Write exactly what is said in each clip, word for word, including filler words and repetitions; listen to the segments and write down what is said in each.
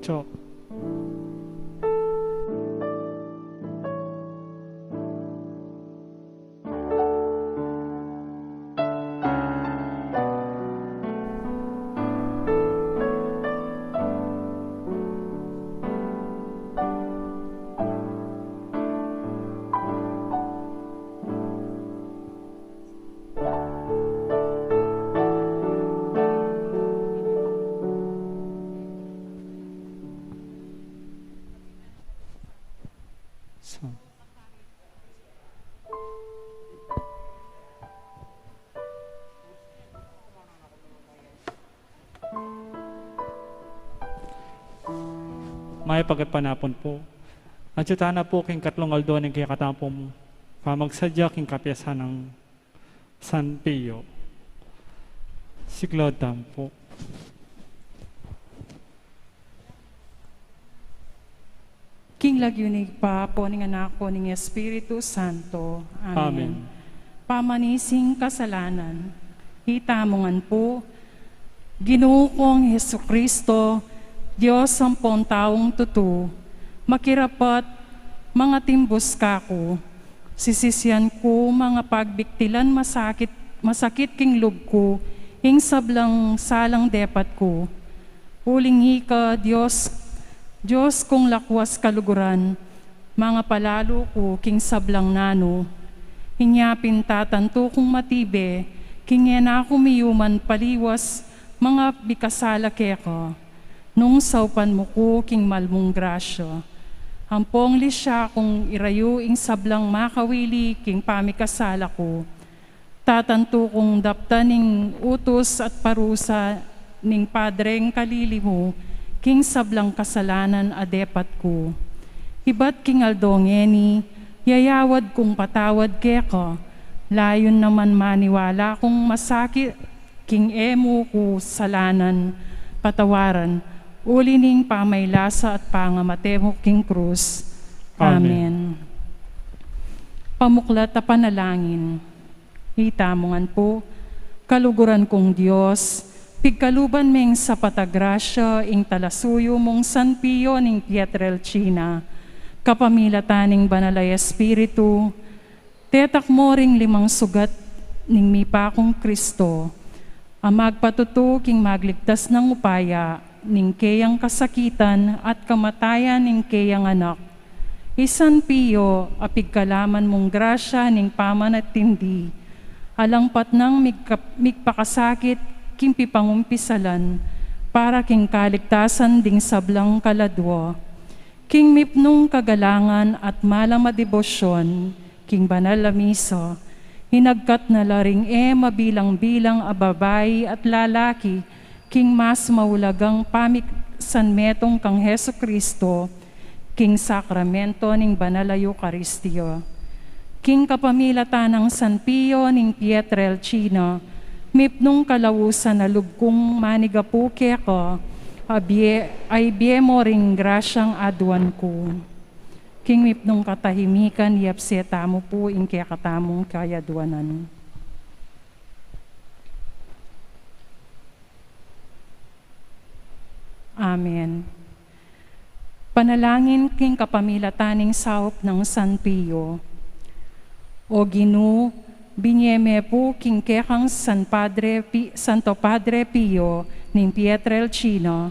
Cho. So, mayap a gatpanapun pu. Atyu tana pu king katlung aldo ning kekatamung pamagsadya king kapiyasan nang San Pio. Siklaud tamu pu. King lagyu ning Ibpa, ampon ning Anak, ampon ning Espiritu Santo. Amen. Amen. Pamanising kasalanan. Itamu ngan pu, Ginu kong Jesucristo, Dios ampon taung tutu, makirapat, mangatimbus kaku, sisisian ku, mangapagbiktilan masakit, masakit king lub ku, ing sablang salang depat ku. Uling ika, Dios, Dios kung lakwas kaluguran, mangapalalu ku king sablang nanu. Inya pin tatantu kung matibe, king e na ku miyuman paliwas, mangabikasala keka. Nung saupan mu ku king mal mung grasya. Ampong lisya kung irayu ing sablang makawili king pamikasala ku. Tatantu kung daptan ing utus at parusa ning Padreng kalili mu, king sablang kasalanan a depat ku. Ibat king aldo ngeni, yayawad kung patawad keka, layun naman maniwala kung masakit king e mu ku salanan patawaran, uli ning pamailasa at pangamate mu king krus. Amen. Amen. Pamuklat a panalangin. Itamu ngan pu, kaluguran kung Dios, pigkaluban meng sapat a grasya ing talasuyu mung San Pio ning Pietrelcina, kapamilatan ning Banal a Espiritu, tetak mo ring limang sugat ning mipakung Kristo, a magpatutu king magligtas nang upaya ning keyang kasakitan at kamatayan ning keyang anak. I San Pio a pigkalaman mung grasya ning pamanatindi, alang patnang migka-, migpakasakit king pipangumpisalan para king kaligtasan ding sablang kaladua. King mipnung kagalangan at malam a debosyon king banal a misa, inagkat na la ring e mabilang-bilang a babai at lalaki king mas maulagang pamiksanmetung kang Jesucristo, king sakramento ning banal a Eukaristia. King kapamilatan nang San Pio ning Pietrelcina, mipnung kalausan a lub kung manigapu keka, a bie, a ibie mo ring grasyang aduan ku. King mipnung katahimikan, yapse tamu pu ing kekatamung kayaduanan. Amen. Panalangin king kapamilatan ning saup nang San Pio. O Ginu, binie me pu king kekang San Padre Pi-, Santo Padre Pio ning Pietrelcina,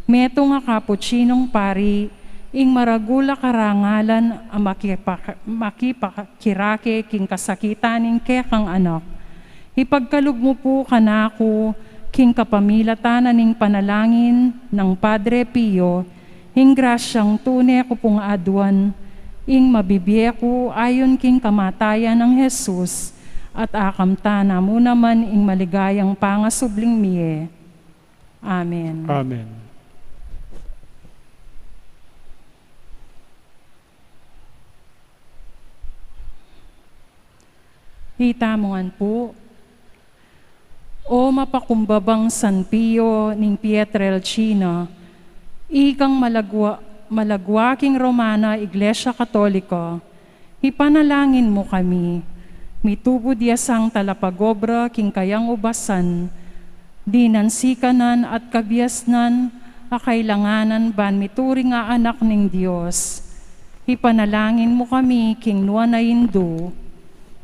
metung a Kapuchinung pari, ing maragul a karangalan a makipa-, makipakirake king kasakitan ning kekang anak. Ipagkalub mu pu kanaku, king kapamilatan na ning panalangin nang Padre Pio, ing grasyang tune ku pung aduan, ing mabibie ku ayon king kamatayan nang Jesus, at akamtan na mu naman ing maligayang pangasubling mie. Amen. Amen. Itamu ngan pu. O mapakumbabang San Pio ning Pietrelcina, ikang malagwa, malagwa king Romana Iglesia Katolika, ipanalangin mu kami. Mitubud ya sang talapagobra king kayang ubasan, dinan sikanan at kabiasnan a kailanganan ban mituring a anak ning Dios. Ipanalangin mu kami king nuan a indu,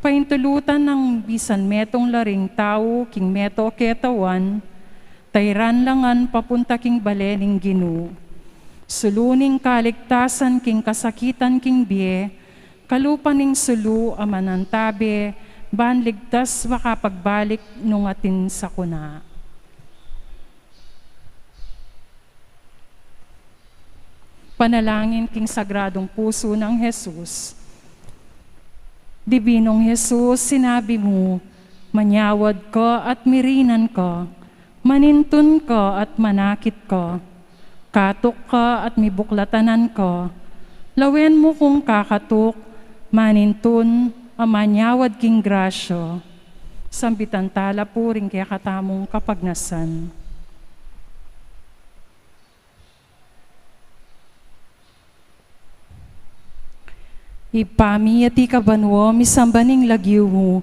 paintulutan nang misan metung la ring tau king meto a ketawan, tairan la ngan papunta king bale ning Ginu. Sulu ning kaligtasan king kasakitan king bie, kalupa ning sulu a manantabe, ban ligtas makapagbalik nung atin sakuna. Panalangin king Sagradong Pusu nang Jesus. Dibinong Jesus, sinabi mu, "Manyawad ka at mirinan ka, manintun ka at manakit ka, katuk ka at mibuklatanan ka, lawen mu kung kakatuk, manintun, a manyawad king grasya." Sambitan tala pu ring kekatamung kapagnasan. Ibpa mi, atiu ka banua, misamban ing lagyu mu,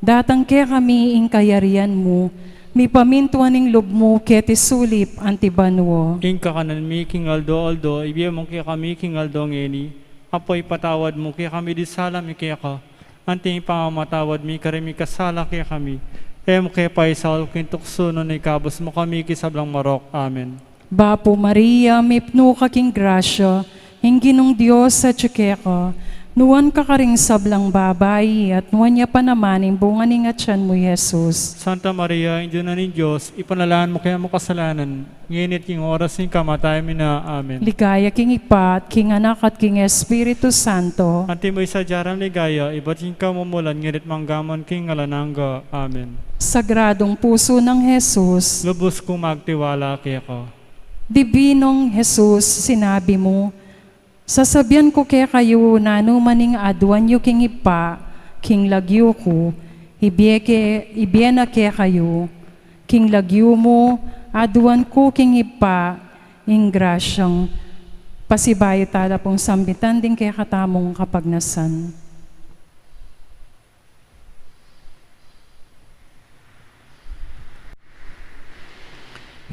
datang kekami ing kayarian mu, mipamintuan ing lub mu keti sulip anti banua. Ing kakanan mi king aldo-aldo, ibie mu kekami king aldo ngeni, ampo ipatawad mu kekami ding sala mi keka, anti ing pamamatawad mi karing mikasala kekami. E mu ke paisaul king tuksu, nune ikabus mu kami king sablang marok. Amen. Bapu Maria, mipnu ka king grasya, ing Ginung Dios atyu keka, nuan ka karing sablang babai, at nuan ya pa naman ing bunga ning atyan mu, Jesus. Santa Maria, Indu na ning Dios, ipanalangin mu kaming makasalanan, ngeni at king oras ning kamatayan mi na. Amen. Ligaya king Ibpa, at king Anak, at king Espiritu Santo. Antimo ing sadya rang ligaya, ibat king kamumulan, ngeni at mangga man king alang angga. Amen. Sagradong Pusu nang Jesus. Lubus kung magtiwala keka. Dibinong Jesus, sinabi mu, "Sasabian ku kekayu, nanu man ing aduan yu king Ibpa, king lagyu ku, ibie ke, ibie na kekayu, king lagyu mu, aduan ku king Ibpa, ing grasyang." Pasibayu tala pung sambitan ding kekatamung kapagnasan.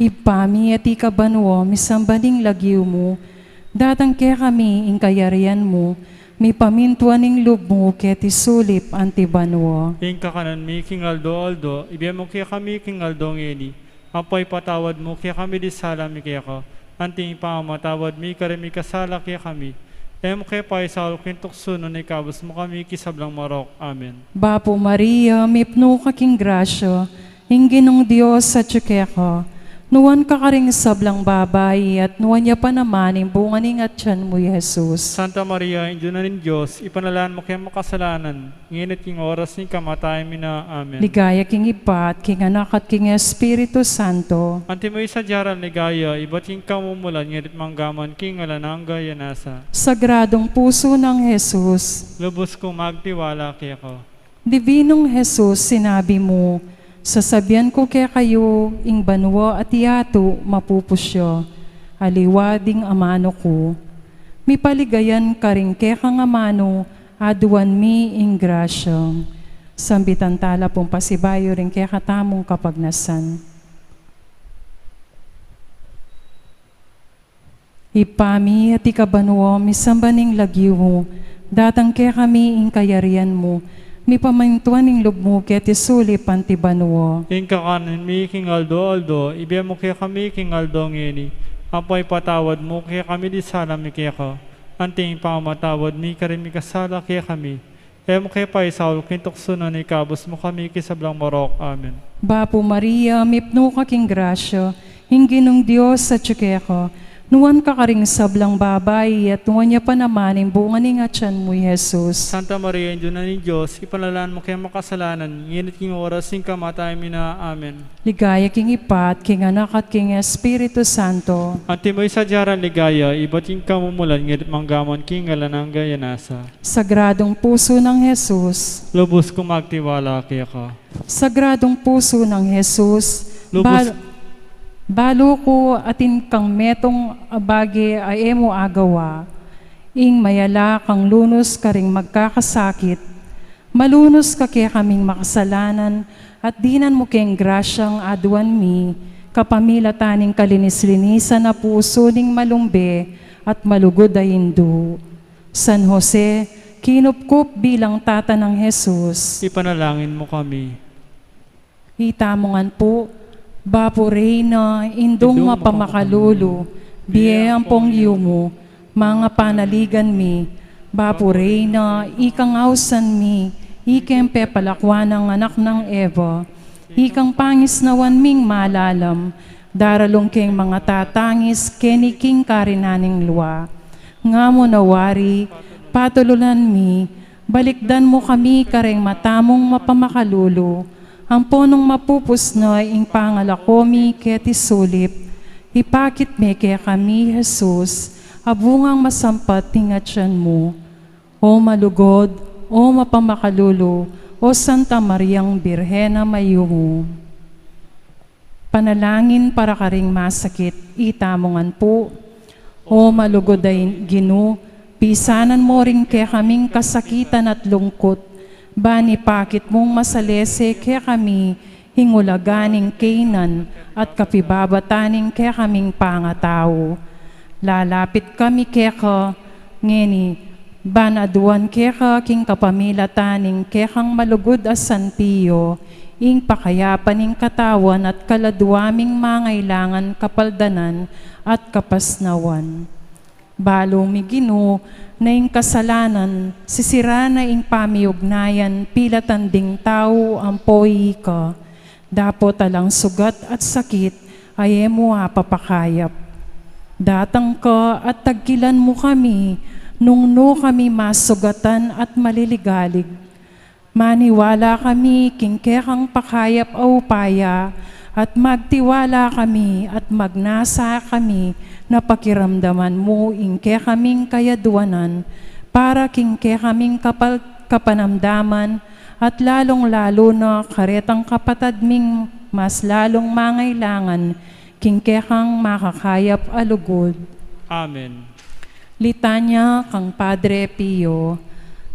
Ibpa mi, atiu ka banua, misamban ing lagyu mu, datang kekami ing kayarian mu, mipamintuan ing lub mu keti sulip anti banua. Ing kakanan mi king aldo-aldo, ibie mu kekami king aldo ngeni, ampo ipatawad mu kekami ding sala mi keka, anti ing pamamatawad mi karing mikasala kekami. E mu ke paisaul king tuksu, nune ikabus mu kami king sablang marok. Amen. Bapu Maria, mipnu ka king grasya, ing Ginung Dios atyu keka, nuan ka karing sablang babai, at nuan ya pa naman ing bunga ning atyan mu, Jesus. Santa Maria, Indu na ning Dios, ipanalangin mu kaming makasalanan, ngeni at king oras ning kamatayan mi na. Amen. Ligaya king Ibpa, at king Anak, at king Espiritu Santo. Antimo ing sadya rang ligaya, ibat king kamumulan, ngeni at mangga man king alang angga. Amen. Sagradong Pusu nang Jesus. Lubus kung magtiwala keka. Dibinong Jesus, sinabi mu, "Sasabian ku kekayu, ing banua at yatu mapupusya, aliwa ding amanu ku." Mipaligayan karing kekang amanu, aduan mi ing grasya. Sambitan tala pung pasibayu ring kekatamung kapagnasan. Ibpa mi, atiu ka banua, misamban ing lagyu mu, datang kekami ing kayarian mu, mipamintuan ing lub mu keti sulip anti banua. Ing kakanan mi king aldo-aldo, ibie mu kekami king aldo ngeni, ampo ipatawad mu kekami ding sala mi keka, anti ing pamamatawad mi karing mikasala kekami. E mu ke paisaul king tuksu, nune ikabus mu kami king sablang marok. Amen. Bapu Maria, mipnu ka king grasya, ing Ginung Dios atyu keka, nuan ka karing sablang babai, at nuan ya pa naman ing bunga ning atyan mu, Jesus. Santa Maria, Indu na ning Dios, ipanalangin mu kaming makasalanan, ngeni at king oras ning kamatayan mi na. Amen. Ligaya king Ibpa, at king Anak, at king Espiritu Santo. Antimo ing sadya rang ligaya, ibat king kamumulan, ngeni at mangga man king alang angga. Amen. Sagradong Pusu nang Jesus. Lubus kung magtiwala keka. Sagradong Pusu nang Jesus. Lubus. Bal-, balu ku atin kang metung a bage a e mu agawa. Ing mayala kang lunus karing magkakasakit. Malunus ka kekaming makasalanan, at dinan mu keng grasyang aduan mi, Kapamilatan ning kalinis-linisan a pusu ning malumbe at malugud a indu. San Jose, kinupkup bilang tata nang Jesus. Ipanalangin mu kami. Itamu ngan pu, Bapu Reyna, Indung Indung mapamakalulu, mapamakalulu, bie ampong yumu, mangapanaligan mi, Bapu Reyna, ikang ausan mi, ikeng pepalakuan nang anak nang Eva, ikang pangisnawan ming malalam, daralung keng mangatatangis keni king karinan ning lua. Nga mu na wari, patulunan mi, balikdan mu kami kareng mata mung mapamakalulu, ampo nung mapupus na ing pangalako mi keti sulip, ipakit me kekami i Jesus, a bungang masampat ning atian mu. O malugud, o mapamakalulu, o Santa Mariang Birhen a mayumu. Panalangin para karing masakit, itamu ngan pu. O malugud a Ginu, pisanan mu ring kekaming kasakitan at lungkut, ban ipakit mung masalese kekami ing ulaga ning kainan at kapibabatan ning kekaming pangatau. Lalapit kami keka ngeni, ban aduan keka king kapamilatan ning kekang malugud a San Pio, ing pakayapan ning katawan at kaladua ming mangailangan kapaldanan at kapasnawan. Balu mi Ginu, na ing kasalanan, sisira na ing pamiugnayan pilatan ding tau ampo ika. Dapot alang sugat at sakit, a e mu apapakayap. Datang ka at tagkilan mu kami, nung nu kami masugatan at maliligalig. Maniwala kami king kekang pakayap a upaya, at magtiwala kami at magnasa kami na pakiramdaman mu ing kekaming kayaduanan, para king kekaming kapal-, kapanamdaman, at lalung-lalu na karetang kapatad ming mas lalung mangailangan king kekang makakayap a lugud. Amen. Litanya kang Padre Pio.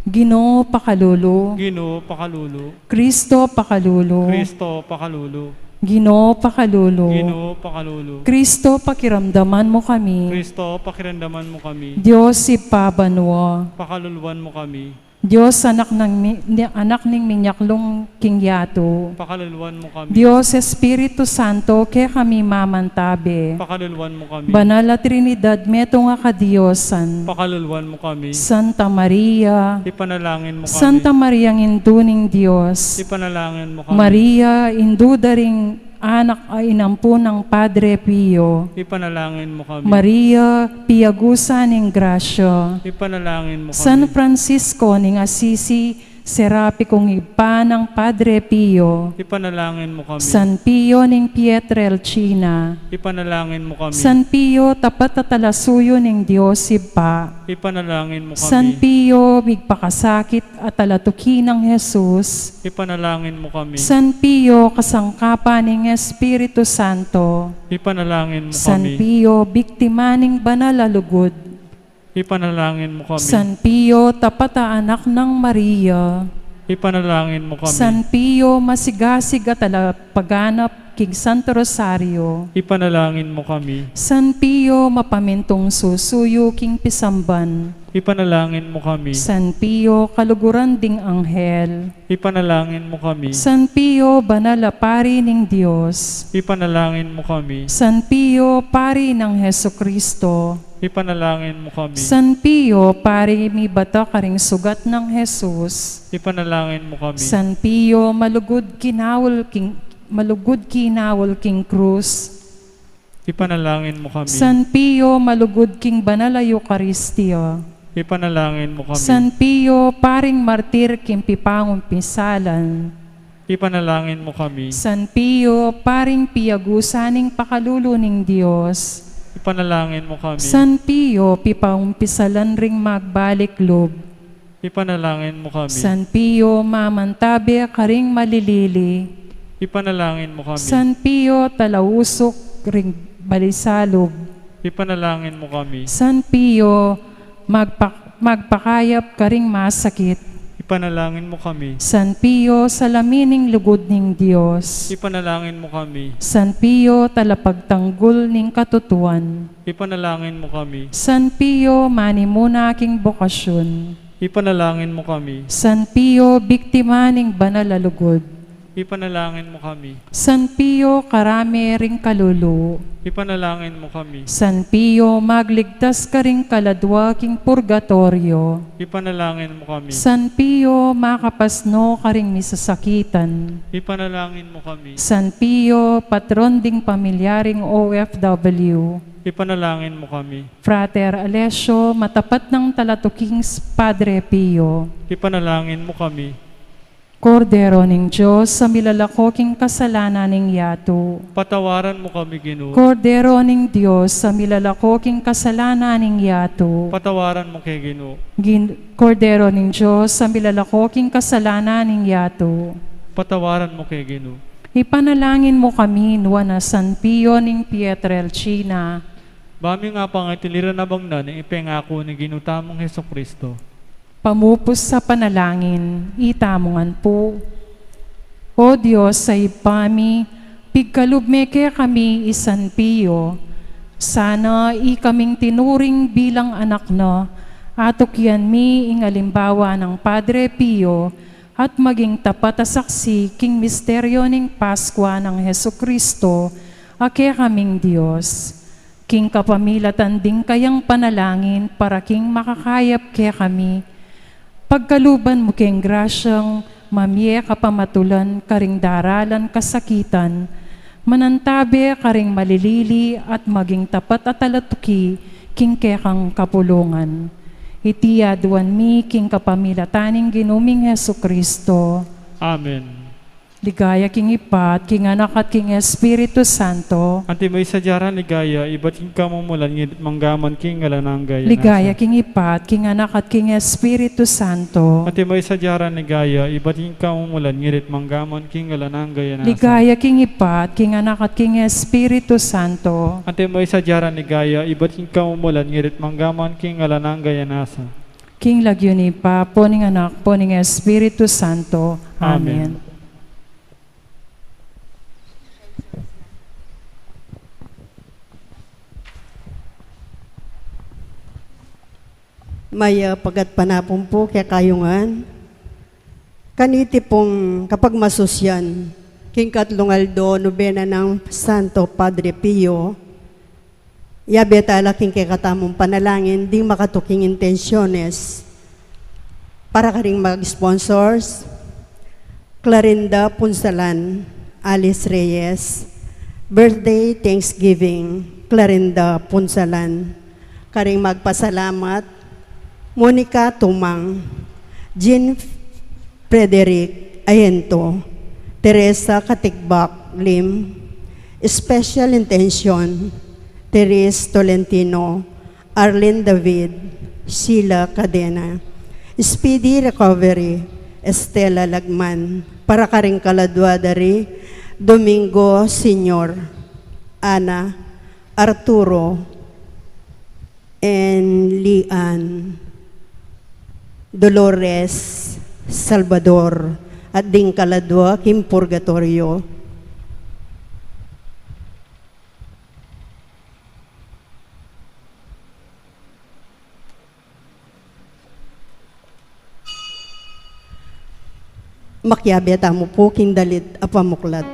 Ginu pakalulu. Ginu pakalulu. Kristo pakalulu. Kristo pakalulu. Ginu pakalulu. Ginu pakalulu. Kristo pakiramdaman mu kami. Kristo pakiramdaman mu kami. Dios Ibpa banua. Pakaluluan mu kami. Dios, anak nang mi-, ni-, anak ning minyaklung king yatu. Pakaluluan mu kami. Dios Espiritu Santo, kekami mamantabe. Pakaluluan mu kami. Banal a Trinidad, metung a kadiosan. Pakaluluan mu kami. Santa Maria. Ipanalangin mu kami. Santa Maria, Indu ning Dios. Ipanalangin mu kami. Maria, Indu da ring anak a inampu nang Padre Pio. Ipanalangin mu kami. Maria, piagusan ning grasya. Ipanalangin mu kami. San Francisco ning Assisi, serapi kung ibpa nang Padre Pio. Ipanalangin mu kami. San Pio ning Pietrelcina. Ipanalangin mu kami. San Pio, tapat a talasuyu ning Dios Ibpa. Ipanalangin mu kami. San Pio, migpakasakit a talatuki nang Jesus. Ipanalangin mu kami. San Pio, kasangkapan ning Espiritu Santo. Ipanalangin mu San kami. Pio, biktima ning banal a lugud. Ipanalangin mu kami. San Pio, tapat a anak nang Maria. Ipanalangin mu kami. San Pio, masigasig a talapaganap king Santo Rosario. Ipanalangin mu kami. San Pio, mapamintung susuyu king pisamban. Ipanalangin mu kami. San Pio, kaluguran ding anghel. Ipanalangin mu kami. San Pio, banal a pari ning Dios. Ipanalangin mu kami. San Pio, pari nang Jesucristo. Ipanalangin mu kami. San Pio, pari mibata karing sugat nang Jesus. Ipanalangin mu kami. San Pio, malugud kinaul king, malugud kinaul king krus. Ipanalangin mu kami. San Pio, malugud king banal a Eukaristia. Ipanalangin mu kami. San Pio, paring martir king pipangumpisalan. Ipanalangin mu kami. San Pio, paring piagusan ning pakalulu ning Dios. Ipanalangin mu kami. San Pio, pipangumpisalan ring magbalik lub. Ipanalangin mu kami. San Pio, mamantabe karing malilili. Ipanalangin mu kami. San Pio, talausuk ring balisalub. Ipanalangin mu kami. San Pio, magpa-, magpakayap karing masakit. Ipanalangin mo kami. San Pio, salamin ning lugud ning Dios. Ipanalangin mo kami. San Pio, talapagtanggul ning katutuan. Ipanalangin mo kami. San Pio, manimuna king bokasyun. Ipanalangin mo kami. San Pio, biktima ning banal a lugud. Ipanalangin mo kami. San Pio, karame ring kalulu. Ipanalangin mo kami. San Pio, magligtas karing kaladwa king purgatoryo. Ipanalangin mo kami. San Pio, makapasno karing misasakitan. Ipanalangin mo kami. San Pio, patron ding pamilya ring O F W. Ipanalangin mo kami. Frater Alessio, matapat nang talatuking s-, Padre Pio. Ipanalangin mo kami. Kordero ning Dios, a milalako king kasalanan ning yatu. Patawaran mo kami, Ginu. Kordero ning Dios, a milalako king kasalanan ning yatu. Patawaran mo ke, Ginu. Gin-, Kordero ning Dios, a milalako king kasalanan ning yatu. Patawaran mo ke, Ginu. Ipanalangin mo kami, nuan a San Pio ning Pietrelcina. Ba mi nga pangatiliran a bangnan ing ipengaku ning Ginu tamung Jesucristo. Pamupus a panalangin, itamu ngan pu. O Dios a Ibpa mi, pigkalub me kekami i San Pio. Sana ikaming tinuring bilang anak na, atukian mi ing alimbawa nang Padre Pio, at maging tapat a saksi king misteryo ning Paskwa nang Jesucristo, a kekaming Dios. King kapamilatan ding kayang panalangin para king makakayap kekami, pagkaluban mu keng grasyang mamie kapamatulan karing daralan kasakitan, manantabe karing malilili at maging tapat a talatuki king kekang kapulungan. Iti aduan mi king kapamilatan ning Ginu ming Jesucristo. Amen. Ligaya king Ibpa, at king Anak, at king Espiritu Santo. Antimo ing sadya rang ligaya, ibat king kamumulan, ngeni at mangga man king alang angga. Ligaya king Ibpa, at king Anak, at king Espiritu Santo. Antimo ing sadya rang ligaya, ibat king kamumulan, ngeni at mangga man king alang angga. Ligaya king Ibpa, at king Anak, at king Espiritu Santo. Antimo ing sadya rang ligaya, ibat king kamumulan, ngeni at mangga man king alang angga. King lagyu ning Ibpa, ampon ning Anak, ampon ning Espiritu Santo. Amen. Amen. Mayap a gatpanapun pu kekayu ngan. Kaniti pung kapagmasusyan, king katlung aldo nobena nang Santo Padre Pio, yabe tala king kekatamung panalangin ding makatuking intensyones. Para karing mag-sponsors, Clarinda Punsalan, Alice Reyes, birthday thanksgiving, Clarinda Punsalan. Karing magpasalamat, Monica Tumang, Jean Frederick Ayento, Teresa Katigbak Lim, special intention, Therese Tolentino, Arlene David, Sheila Cadena. Speedy recovery, Estela Lagman. Para karing kaladua da ri, Domingo Senior, Ana, Arturo, and Lian, Dolores, Salvador, at ding kaladua king purgatoryo. Makiabe tamu pu king dalit a pamuklat.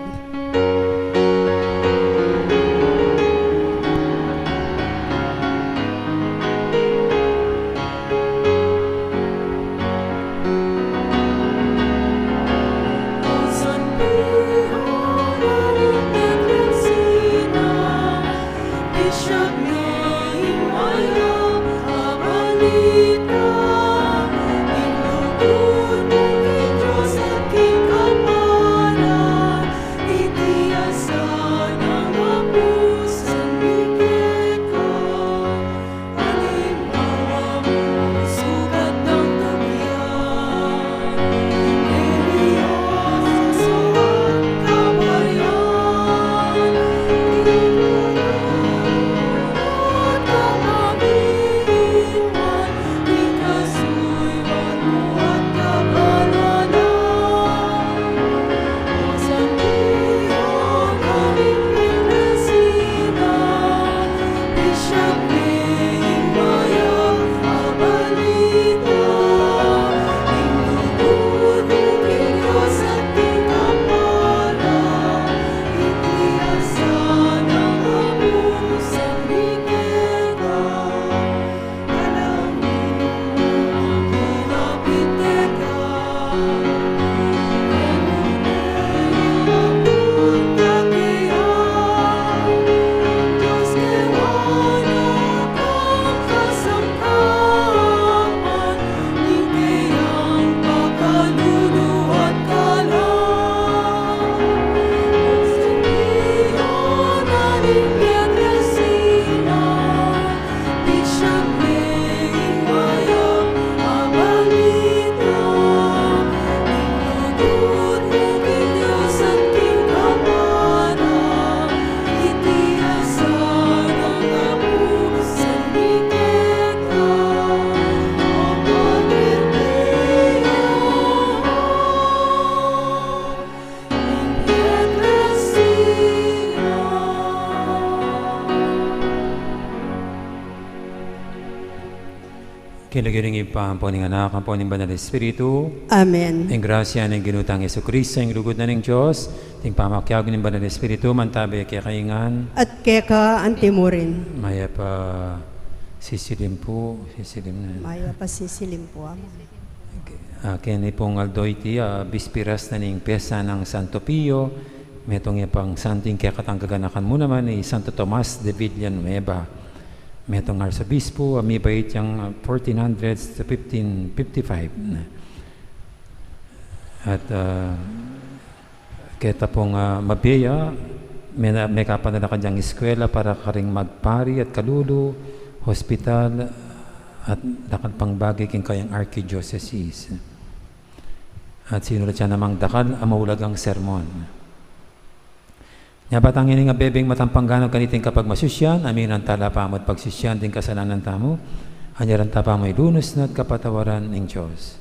King lagyu ning Ibpa, ampo ning Anak, ampo ning Banal Espiritu. Amen. Ing grasya ning Ginu tang Jesucristo, ing lugud na ning Dios, ing pamakiabe ning Banal Espiritu, mantabe kekayu ngan. At keka antimurin. Mayap a sisilim pu, sisilim na. Mayap a sisilim pu, Among. Okay. Ah, keni pung aldo iti, ah, bispiras na ning piyesta nang Santo Pio, metung ya pang santing kekatang kaganakan mu naman i Santo Tomas de Villanueva. Metung arsobispu, a mibait yang, ah, fourteen hundred to fifteen fifty-five. At, ah, keta pung, ah, mabie ya, mena-, mekapanalakad yang eskwela para karing magpari at kalulu, hospital, at dakal pang bage king kayang archdiocese. At sinulat ya namang dakal a maulagang sermon. Nya ba tang ining abebeng matampang ganap kaniting kapagmasusyan, aminan tala pa mu at pagsisyan ding kasalanan tamu, anyaran ta pa mu ilunus na at kapatawaran ning Dios.